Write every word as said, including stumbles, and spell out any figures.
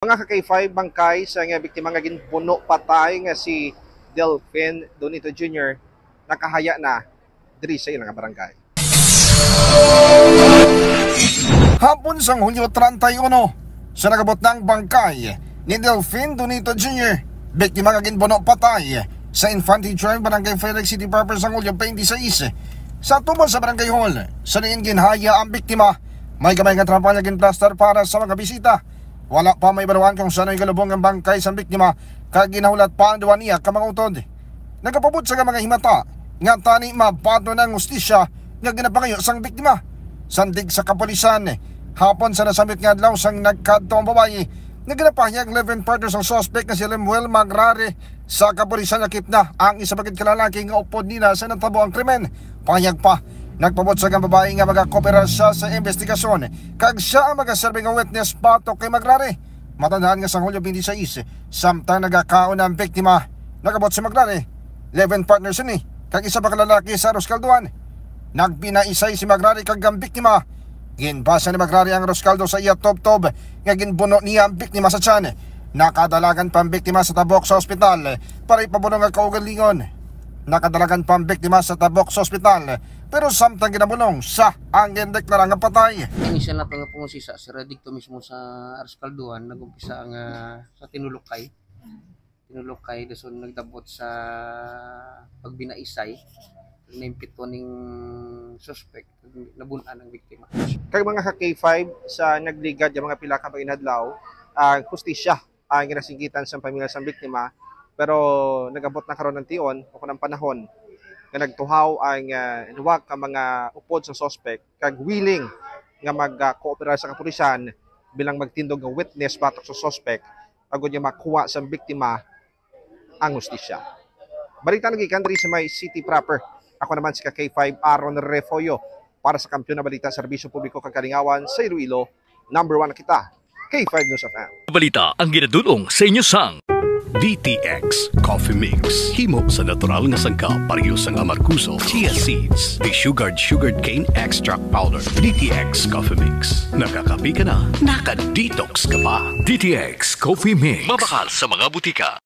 Mga ka-K five, bangkay sa nga biktima nga ginbuno patay nga si Delfin Donito Junior nakahaya na diri sa ilang barangay. Hapon sang Hulyo treinta y uno, sa nagabot na ang bangkay ni Delfin Donito Junior, biktima nga ginbuno patay sa Infante Drive, Barangay Felix, City Proper, sang Hulyo twenty-six. Sa tubos sa Barangay Hall, sa diin ginhaya ang biktima, may gamay nga trapal nga ginplastar para sa mga bisita. Wala pa may baluan kung saan ay galubong ang bangkay sang biktima, kag ginahulat pa ang duwa niya ka mga utod. Nagapabutyag ang mga himata nga tani mabaton ang hustisya nga ginapangayo sang biktima. Sandig sa kapulisan, hapon sa nasambit nga adlaw sang nagkadto ang babayi nga ginapahayag live-in partner sang suspect nga si Lemuel Magrare sa kapulisan, lakip na ang isa pa gid ka lalaki nga upod nila sa natabo ang krimen. Pahayag pa, nagpabutyag ang babayi nga magakooperar siya sa investigasyon kag siya ang magaserbi nga witness batok kay Magrare. Matandaan nga sa Hulyo twenty-six, samtang nagakaon ang biktima, nagabot si Magrare, live-in partner sini, kag isa pa ka lalaki sa Aroscaldoan. Nagbinaisay si Magrare kag ang biktima. Ginbasa ni Magrare ang Aroscaldo sa iya tubtob nga ginbuno niya ang biktima sa tiyan. Nakadalagan pa ang biktima sa tabok sa ospital para ipabulong ang kaugalingon. Nakadalagan pa ang biktima sa tabok sa ospital, pero samtang ginabulong sa ang gindeklara nga patay. Initial nato nga pangusisa, sir, didto mismo sa Aroscaldoan, nag-umpisa ang, ah, sa Tinulukay. Tinulukay, dason nagdabot sa pagbinaisay. Naimpito ning suspect, nabun-an ang biktima. Kag mga ka-K five, sa nagligad nga mga pila ka mga inadlaw, ang hustisya ang ginasinggitan sang pamilya sang biktima, pero nag-abot na karon ang tion o kon ang panahon nga nagtuhaw ang, ah, duha ka mga upod sa suspect kag willing nga mag, ah, kooperar sa kapulisan bilang magtindog nga witness batok sa suspect, agod nga makuha sang biktima ang hustisya. Balita nagikan diri sa may city proper. Ako naman si ka-K five Aaron Refollo para sa Kampiyon na Balita, Serbisyo Publiko kag Kalingawan sa Iloilo. Number one na kita, K five News F M. Balita ang ginadul-ong sa inyo sang D T X Coffee Mix. Himo sa natural nga sangkap, pareho sang amargoso, chia seeds, desugared sugarcane extract powder. D T X Coffee Mix. Nakakape ka na, naka-detox ka pa. D T X Coffee Mix. Mabakal sa mga butika.